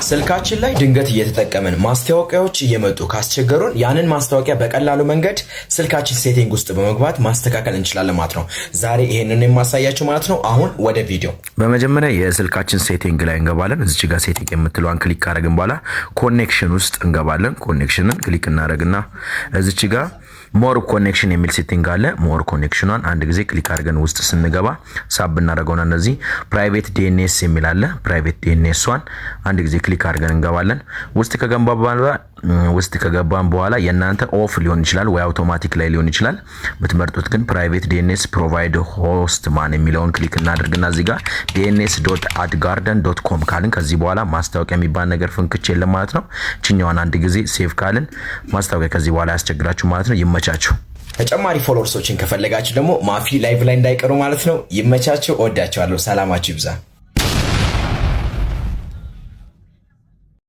ስልካችን ላይ ድንገት እየተጠቀምን ማስታወቂያዎች እየመጡ ካስቸገሩን ያንን ማስታወቂያ በቀላሉ መንገድ ስልካችን setting ውስጥ በመግባት ማስተካከል እንችላለን ማለት ነው። ዛሬ ይሄንን የማሳያችሁ ማለት ነው። አሁን ወደ ቪዲዮ። በመጀመሪያ የስልካችን setting ላይ እንገባለን። እዚች ጋር setting የምትለዋን click ካደረግን በኋላ connection ውስጥ እንገባለን። Connection ን click እናደረግና እዚች ጋር more connection የሚል setting አለ። More connection ኗን አንድ ጊዜ click አድርገን ውስጥ ስንገባ ሳብ እናደርገውና እነዚህ private DNS የሚል አለ። Private DNS ሷን አንድ ጊዜ click አድርገን እንገባለን። ውስጥ ከገባን በኋላ የእናንተ off ሊሆን ይችላል ወይ አውቶማቲክ ላይ ሊሆን ይችላል። የምትመርጡት ግን private DNS provider Hostman የሚለውን click እናደርግና እዚህ ጋር dns.adguardian.com ካልን ከዚህ በኋላ ማስታወቂያ የሚባል ነገር ፍንክች የለም ማለት ነው። ችኛዋን አንድ ጊዜ save ካልን ማስታወቂያ ከዚህ በኋላ ያስቸግራችሁ ማለት ነው። ይመቻችሁ። ተጨማሪ followers ኦችን ከፈለጋችሁ ደግሞ ማፊ live ላይ እንዳይቀሩ ማለት ነው። ይመቻችሁ። እወዳችኋለሁ። ሰላማችሁ ይብዛ።